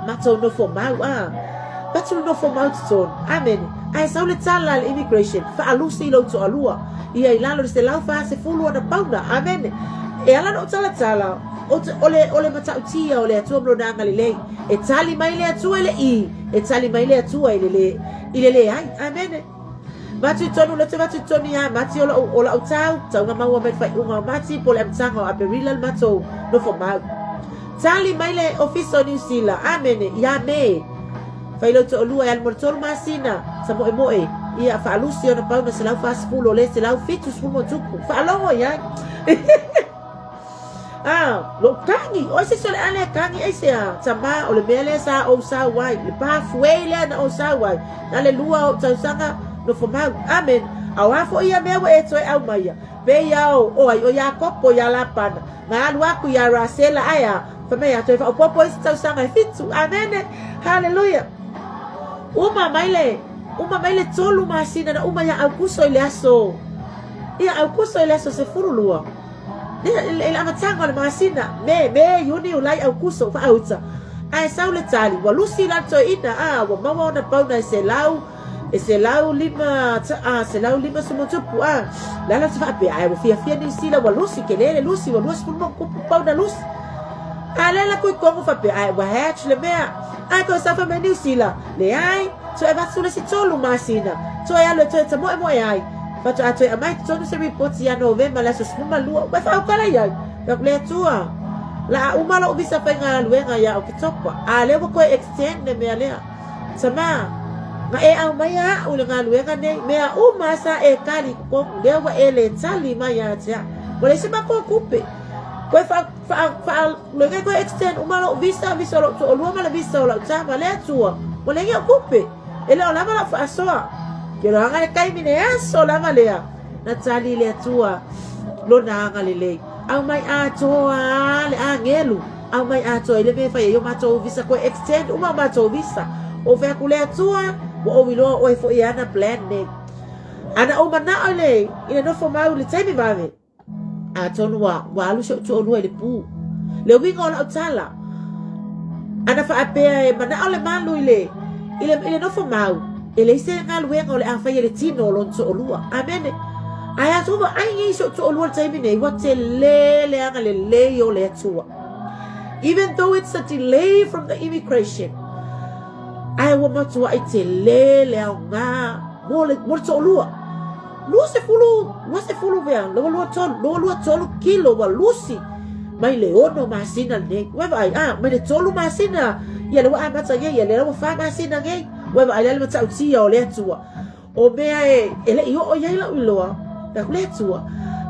matou nofo mau, a. Avatu le nofo mau i totonu. Amene. Ae sau le tala a le immigration, faalusi i lou toalua, ia i lalo i le 140 ona pauna. Amene. E ala ona ou talatala, o, te, o, le, o le matautia o le Atua ma lona agalelei. E tali mai le Atua i le i, e tali mai le Atua i le le, i le leai. Amene. Mati i tonu, lete mati i tonu ia Mati o lau, o lau tau, taunga maua mai le faaiuga o Mati po o le amataga o Aperila le matou nofo mau. Tali mai le ofisa o Niu Sila, amene, ia Me. Fai lou toalua e alu mo le tolu masina, sa moemoe, ia faalusi ona pauna 140 o le 170 ma tupu. Faalogo i ai. Ah, lou tagi, o ai se isi o le a lea tagi aisea, tama, o le mea lea sa ou sau ai, le pathway lea na ou sau ai, na le lua o ou tausaga nofo mau. Amen. A o a foi ia mea ua e toe aumaia, pei ia o, o ai, o Iakopo ia Lapana, na alu aku ia Rasela, ae a, fai mai a toe faaopoopo isi tausaga e fitu. Amene. Haleluia. Uma mai le, uma mai le tolu masina na uma ia Aukuso i le aso, ia Aukuso i le aso 12. I le amataga o le masina, Me, Me, Iuni, Iulai, Aukuso, faauta. Ae sau le tali, ua lusi la le toeaina, a, ua maua ona pauna e selau, e 105, a, 150 ma tupu, a. Le ala te faapea, ae ua fiafia Niu Sila, ua lusi, tele le lusi, ua 20 ma tupu pauna lusi. A le la kui kongo faapea, ae ua hatch le mea. Ae toe sau fai mai Niu Sila, leai, Toe avatu le isi tolu masina, toe alu e toe tamoemoe ai. Faatoa toe aumai i totonu se ripoti ia Novema le aso 12, ua faaukala i ai. Fai atu le Atua, la a uma lou visa faigaluega ia Oketopa, a lea ua toe extend le mea lea. Tama, na e aumaia a'u i le galuega nei, mea uma sa e kali i totonu, lea ua e le tali mai ia te a'u. Ua leai se matou tupe. Toe faa, faa, faa, Loiga koe extend uma lou visa, visa o lou toalua ma le visa o lau tama. Le Atua, ua leai au tupe. E le o lava lau faasoa. Ke loaga le taimi le aso lava lea. Na tali le Atua lona agalelei. Aumai atoa le agelu. Aumai atoa i le mea e fai ai o matou visa koe extend uma o matou visa. Ou fai atu le Atua, ua ou iloa oe foi e ana plan nei. Ana ou manao i le, i le nofo mau i le taimi vave. Atonu ua, ua alu si ou toalua i le pu. Le uiga o lau tala, ana faapea e manao le malu i le, i le, i le nofo mau, e leai se galuega o le a fai e le tino o lona toalua. Amene. Ae a tou vaai nei i si ou toalua i le taimi nei, ua tele le agalelei o le Atua. Even though it's a delay from the immigration, ae ua matuai tele le aoga mo le, mo le toalua. 20, 20 vea, lua lua tolu, lua lua tolu kilo ua lusi mai le ono masina lenei. Ua vaai, ah, mai le tolu masina, ia le ua amata nei, ia le ua fa masina nei. Ua vaai le matautia o le Atua. O mea e, e le i oo i ai lau iloa, fai atu le Atua.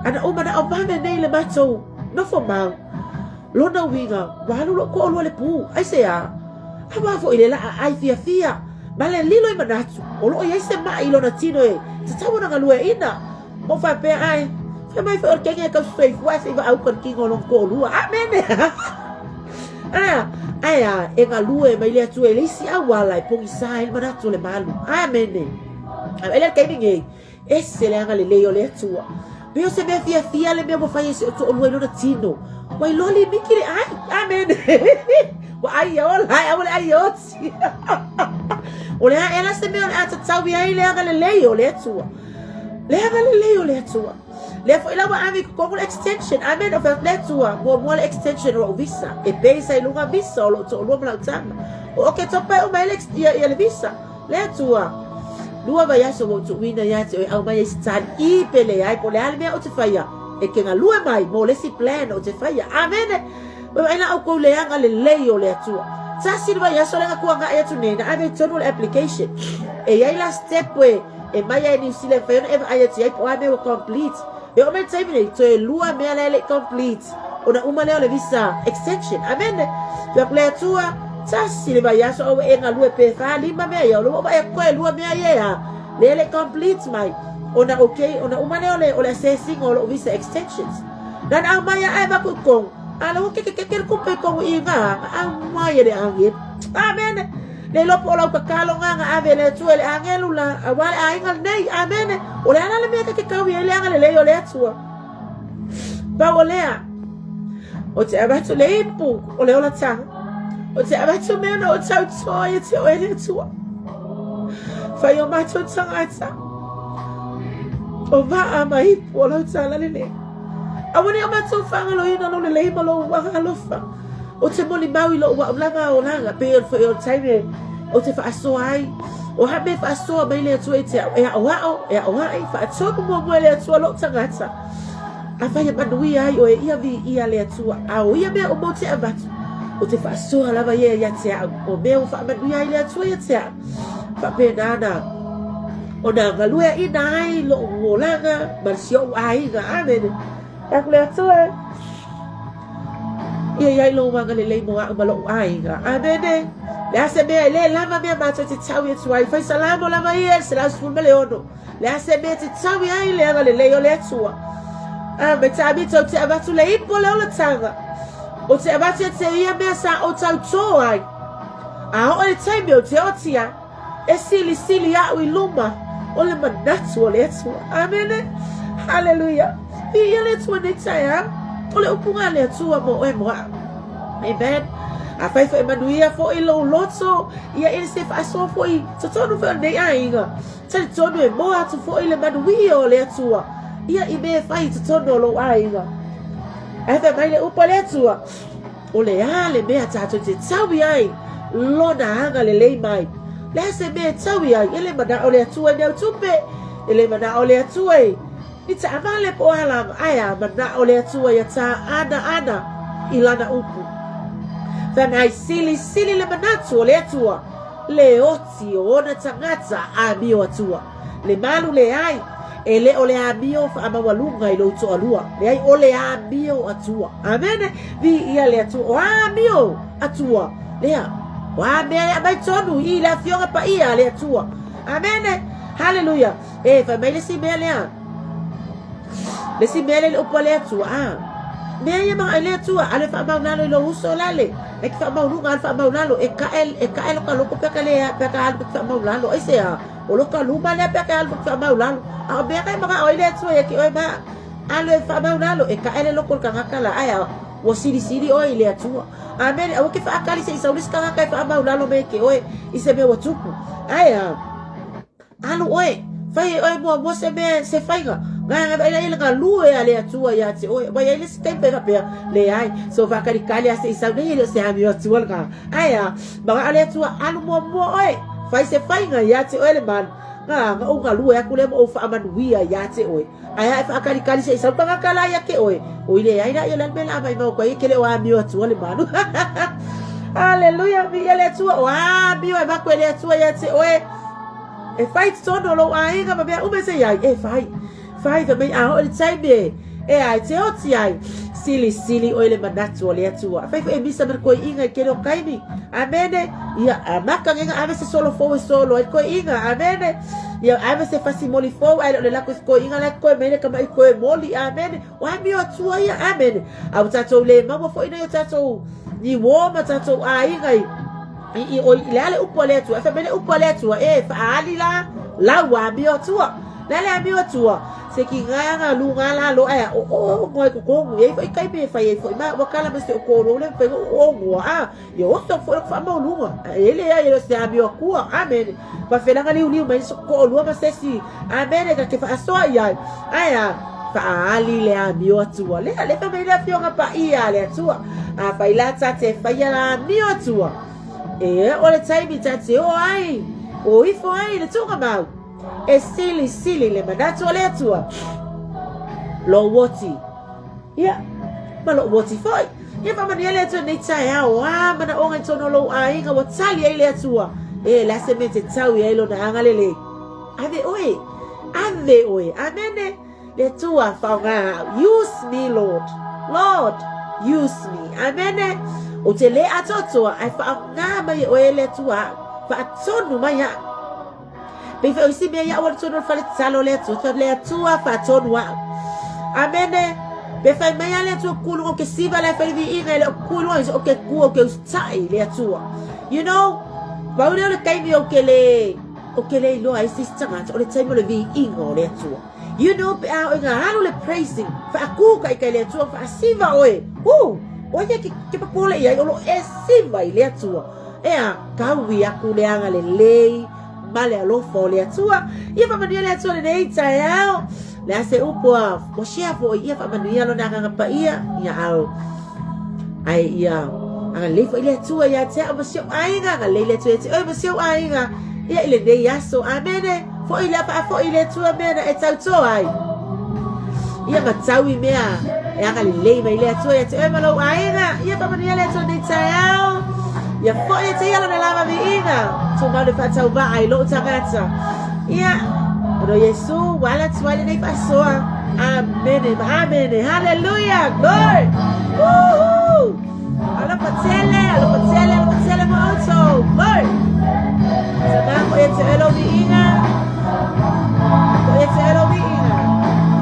Ana ou manao vave nei le matou nofo mau. Lona uiga, ua alu lou toalua i le pu. Aisea? Aua foi le laa ai fiafia ma le lilo i manatu o lo o i ai se maʻi i lona tino e tatau ona galueaiina. Ma ou faapea, Ae, fai mai foi o le kegi e tausi soifua ae se i vaauka le tino o lona toalua. Amene! A, ae a, e galue mai le Atua i le isi auala e pogisa ai le manatu o le malu. Amene! Ae vaai la i le taimi nei, ese le agalelei o le Atua. Pei o se mea fiafia le mea ua fai e si ou toalua i lona tino. Ua iloa limiki le ai. Amene! Ua ai e ola, ae aua le ai e oti. O le a ea la se mea o le a tataui ai le agalelei o le Atua. Le agalelei o le Atua. Lea foi la ua ave i totonu le extension. Amen. O fai atu le Atua, muamua le extension o lou visa. E base ai luga visa o lou toalua ma lau tama. O Oketopa e uma ai le, ia, ia le visa. Le Atua, lua vaiaso ua ou tuuina ia te oe, aumai ai se tali pe leai, po o le a le mea ou te faia, e te galue mai mo le isi plan ou te faia. Amene. Ua vaai la outou i le agalelei o le Atua. Tasi le vaiaso lea na tuanai atu nei, na ave i totonu o le application. E i ai la step e, e mai ai New Zealand, mafai ona e vaai atu i ai po o a mea ua complete. E oo mai le taimi nei, toe lua mea la e le i complete, ona uma lea o le visa extension. Amene. Fai atu le Atua, tasi le vaiaso ae ua e galue pe fa, lima mea ia, o lea ua ou vaai atu toe lua mea ia e a, lea e le i complete mai. Ona okay, ona uma lea o le, o le assessing o lou visa extensions. Na na aumai ae avatu i totonu, a lea ua kekekeke le tupe i totonu i ina, na aumai e le agelu. Amene. Le iloa po o lau tatalo na na ave e le Atua i le agelu la, aua le aiga lenei. Amene. O le a la le mea ta te tau i ai le agalelei o le Atua? Pau o lea, o te avatu le ipu o le olataga. O te avatu mea na o tautoa ia te oe le Atua. Fai o matou tagata. O vaa ma ipu o lau talalelei. Aua ne i o matou faagaloina lou lelei ma lou agaalofa. Ou te molimau i lou au lava olaga, pei o le taimi ou te faasoa ai. O a mea e faasoa mai le Atua i te au, e aoao, e aoai, faatonu muamua e le Atua lou tagata. Afai e manuia ai oe, ia viia le Atua. A o ia mea uma ou te avatu, ou te faasoa lava ia ia te au. O mea ua faamanuia ai le Atua ia te au. Faapena na ona galueaina ai lou olaga ma si ou aiga. Amene. E aku le Atua e. Ia i ai lou agalelei mo au ma lou aiga. Amene. Le a se mea e le lava mea matou te taui atu ai. Fai salamo lava ia i le 116. Le a se mea te taui ai le agalelei o le Atua. A me tāmita o te avatu le ipu o le olataga. O te avatu ia te ia mea sa o tautō ai. A oo i le taimi ou te oti ai, e silisili au i luma o le manatu o le Atua. Amene. Haleluia. Viia le Atua nei taeao. O le upuga a le Atua mo oe mo au. Amen. Afai foi e manuia foi lou loto, ia e se faasoa foi totonu foi o lenei aiga. Talitonu e moa atu foi le manuia o le Atua, ia i mea e fai i totonu o lou aiga. Ae fai mai le upu a le Atua, O le a le mea tātou te taui ai lona agalelei mai? Le a se mea e taui ai? E le manao le Atua i ni au tupe, e le manao le Atua i ni taavale po o a lava, ae a manao le Atua ia tā ana ana i lana upu. Fai mai, silisili le manatu o le Atua, le oti o ona tagata amio atua. Le malu leai, e le o le amio faamaualuga i lou toalua. Leai, o le amio atua. Amene, viia le Atua. O amio atua. Lea, o a mea e aumai tonu i le Afioga Paia a le Atua. Amene, haleluia. E, fai mai le isi mea lea. Le isi mea lea i le upu a le Atua, a. Mea ia ma le Atua, alu e faamaulalo i lou uso lale. E ke faamauluga, alu faamaulalo. E kae, e kae lo ka loko pe ka le, pe ka alu pe faamaulalo. Ai se a, o lo ka luma lea pe ka alu pe faamaulalo. A o mea kai maka oi le Atua ia ki oe ma. Alu e faamaulalo, e kae le loko o le kangaka la. Ai a, ua silisili oe i le Atua. Amene, aua ke faakali se i sau le isi kangaka e faamaulalo me ke oe i se mea ua tupu. Ai a, Alu oe, fai e oe muamua se mea, se faiga. Gae vaai la i le galue a le Atua ia te oe. Ua i ai le isi taimi faapea, leai, so faakalikali a se i sau nei e le o se amio Atua lena. Ae a, manao le Atua, alu muamua oe, fai se faiga ia te oe le malu. Na, na ou galue atu lea ma ou faamanuia ia te oe. Ae a e faakalikali se i sau tagata la ia te oe, oi leai la ia o le a le mea o le a maimau atu ai, e ke le o amio Atua le malu. Aleluia, viia le Atua, o amio e avatu e le Atua ia te oe. E fai totonu o lou aiga ma mea uma e te i ai, e fai. Fai, fai mai a oo i le taimi e, e a, e te oti ai. Silisili oe i le manatu o le Atua. Afai foi e misa ma le toeaiina i le tele o taimi. Amene. Ia, amata nei ona ave se solo fou e solo ai le toeaina. Amene. Ia, ave se fasi moli fou, ae le o le lako i se toeaina la e totoe mai le tama'i toe moli. Amene. O amio Atua ia. Amene. A ua tatou le maua foi nai o tatou ni uō ma tatou aiga i i, i, o, i le a le upu a le Atua, e fai mai le upu a le Atua, e faaali la lau amio Atua. Le a le amio Atua, se tiga na luga lalo ae a o o i totonu e i ai foi taimi e fai ai foi ma ua tala mai si ou toalua ua le mafai ona ou onoa a ia oso atu foi lo'u faamaualuga e leai e le o se amio atua amene faafefea la ona liuliu mai si ou toalua ma se isi amene ta te faasoa i ai ae a faaali le amio atua lea lea fai mai le afioga paia a le Atua afai la ta te faia la amio atua e o le taimi ta te o ai o ifo ai le tuugamau E silisili le manatu o le Atua, lou oti, ia, ma lou oti foi. Ia faamanuia le Atua i lenei taeao, o a manaoga i totonu o lou aiga ua tali ai le Atua. E, le a se mea e te tau i ai lona agalelei? Ave oe, ave oe, amene. Le Atua faaaoga au. Use me, Lord. Lord, use me. Amene. Ou te le atoatoa, ae faaaoga mai e oe le Atua au. Faatonu mai au. Pei foi o isi mea ia aua le tonu o le fale tatalo le Atua, fai le Atua faatonu au. Amene. Pe fai mai a le Atua ku luga o ke siva le fai le viiga e le o ku luga o ke ku o ke usitai le Atua. You know, pau lea o le taimi o ke le o ke le iloa ai se isi tagata o le taimi o le viiga o le Atua. You know, pe a oe nga alu le praising, faakūkaʻikaʻi le Atua, faasiva oe. Woo! O ia ke, ke papole i ai, o lo e siva i le Atua. E a, kaui aku le agalelei ma le alofa o le Atua. Ia faamanuia le Atua lenei taeao. Le a se upu a ua share foi, ia faamanuia lona agaga paia. Ia au. Ai ia agalelei foi le Atua ia te au ma si ou aiga, agalelei le Atua ia te oe ma si ou aiga. Ia i lenei aso. Amene. Foi le faafoi le Atua mea na e tauto ai. Ia matau i mea e agalelei mai le Atua ia te oe ma lou aiga. Ia faamanuia le Atua lenei taeao. Ia foi ia te ia lona lava viiga. Tumau le faatauvaa i lou tagata. Ia, o Iesu, ua ala atu ai lenei faasoa. Amene ma amene. Hallelujah. Glory. Woohoo. Alofa tele, alofa tele, alofa tele mo outou. Glory. Tama ko ia te elo viiga. Ko ia te elo viiga.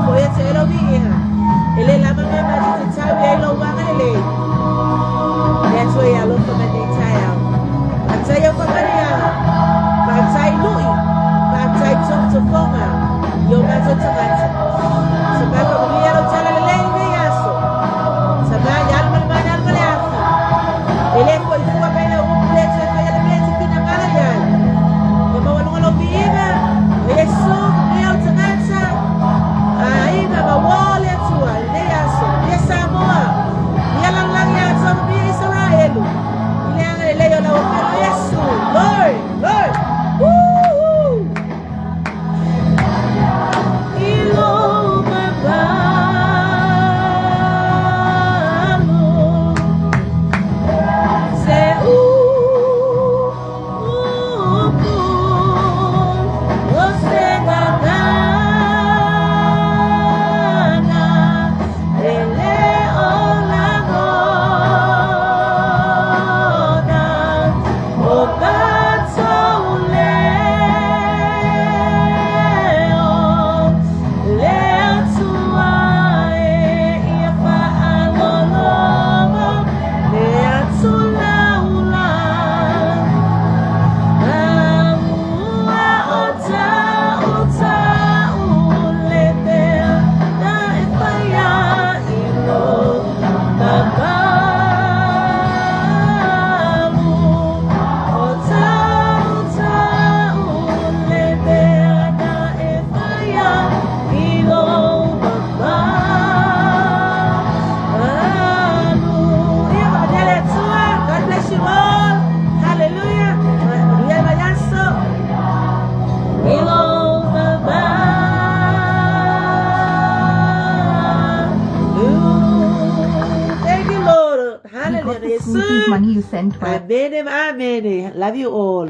Ko ia te elo viiga. E le lama mea ma te tau i ai lou agalelei. Le Atua ia alofa mai nei taeao. Faafetai au whakarianga. Faafetai lui. Faafetai tofotofoga i o mātou tagata. Sa mai whakamuia lau tala lelei i nei aso. Sa mai i alu ma le mana alu ma le afi. E le foi fua mai lau upu le Atua e whai ale mea te whina ngala i ai. Ia maualuga lou viiga. O Iesu, whakamuia au tagata. Aiga ma uō le Atua i lenei aso. Ia Samoa. Ia lalolagi atoa manuia Isaraelu. I le agalelei o lau Afioga Iesu. Glory, glory. Woo-hoo. I lou mamalu, se upu o se gagana, e le o lagona o matou leo, le Atua e ia faalogologo, le Atulaula. Aua o tautau le mea na e whaia i lo mamalu. O tautau le mea na e whaia i lo mamalu. Ia whakatea le Atua. God bless you all. Hallelujah. Manuia le vaiaso. I lou mamalu. Thank you, Lord. We got Hallelujah. the school fees money you sent via Amen. Amen. Love you all.